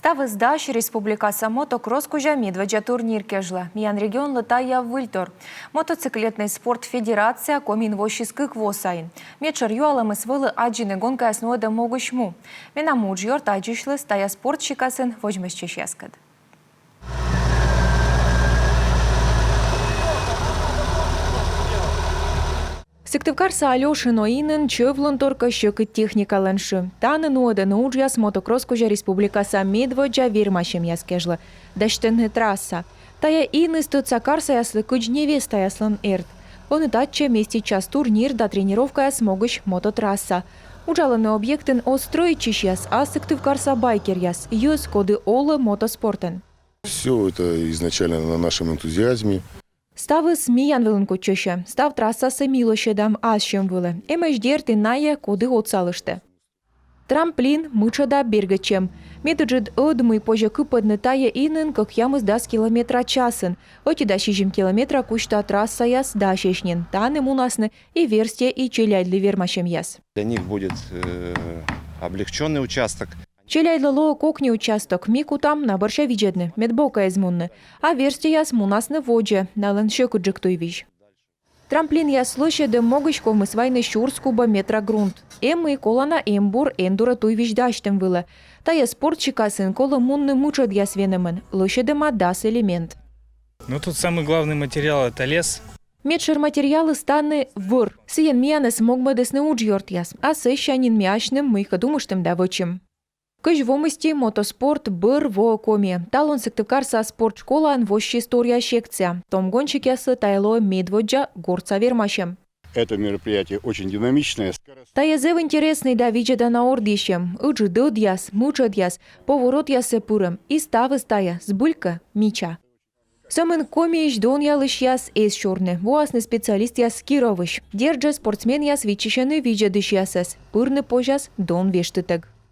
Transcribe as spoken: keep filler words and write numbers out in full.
Ставыс дась республикаса мотокросс кузя медводдза турнир кежлӧ. Миян регионлы тайӧ выльтор. Мотоциклетнӧй спорт федерация Комиын воссис кык во сайын. Медшӧр юалӧмыс вӧлі аддзыны гонкаяс нуӧдӧм могысь му. Менам уджъёрт аддзысьліс тайӧ спорт сикасын водзмӧстчысьяскӧд. Сыктывкарса Алёшино инын чӧв-лунтор кӧ сьӧкыд техникалӧн шы. Тані нуӧдӧны уджъяс мотокросс кузя республикаса медводдза вермасьӧмъяс кежлӧ дасьтӧны трасса. Тайӧ иныс тӧдса карсаяслы кыдз невестаяслӧн эрд. Ӧні татчӧ меститчас турнир да тренировкаяс могысь мототрасса. Уджалӧны объектын оз стрӧитчысьяс, а сыктывкарса байкеръяс, йӧз, коді олӧ мотоспортӧн. Все это изначально на нашем энтузиазме. Ставыс миян вылын кутчысьӧ. Став трассасӧ ми лӧсьӧдам ас сьӧм вылӧ. Эмӧсь, дерт, и найӧ, коді отсалыштӧ. Трамплин, мытшӧда бергӧдчӧм. Медыджыд ӧд, мый позьӧ кыпӧдны тайӧ инын кӧкъямысдас километра часын. Ӧти да сизим километра кузьта трассаяс дасьӧсь нин. Тані мунасны и верстьӧ, и челядьлы вермасьӧмъяс. Для них будет э, облегченный участок. Челядьлы лоӧ кокни участок, ми кутам на бӧрся видзӧдны, мед бокӧ эз мунны. А верстьӧяс мунасны водзӧ, налӧн сьӧкыдджык туйвизь. Трамплинъяс лӧсьӧдӧм могысь ковмис вайны сюрс кубометра грунт. Эм и колана эмбур эндуро туйвизь дасьтӧм вылӧ. Тайӧ спорт сикасын колӧ мунны мытшӧдъяс венӧмӧн, лӧсьӧдӧма дас элемент. Ну, тут самый главный материал — это лес. Медшӧр материалыс тані вӧр. Сійӧн миянӧс могмӧдісны уджъёртъяс, а сэсся нин ми асьным мыйкӧ думыштім да вӧчим. Кызь во мысти мотоспорт бӧр воӧ Комиӧ. Талун Сыктывкарса спорт школаын воссис торъя секция. Том гонщикъяслы тайӧ лоӧ медводдза гортса вермасьӧм. Это мероприятие очень динамичное. Тайӧ зэв интереснӧй да видзӧдана ордйысьӧм. Ыджыд ӧдъяс, мытшӧдъяс, поворотъясӧ пырӧм. И ставыс тайӧ, збыль кӧ, мича. Сӧмын Комиысь донъялысьяс эз сюрны. Воасны специалистъяс Кировысь. Дерт жӧ, спортсменъяс виччысьӧны видзӧдысьясӧс. Пырны позяс дон вештытӧг.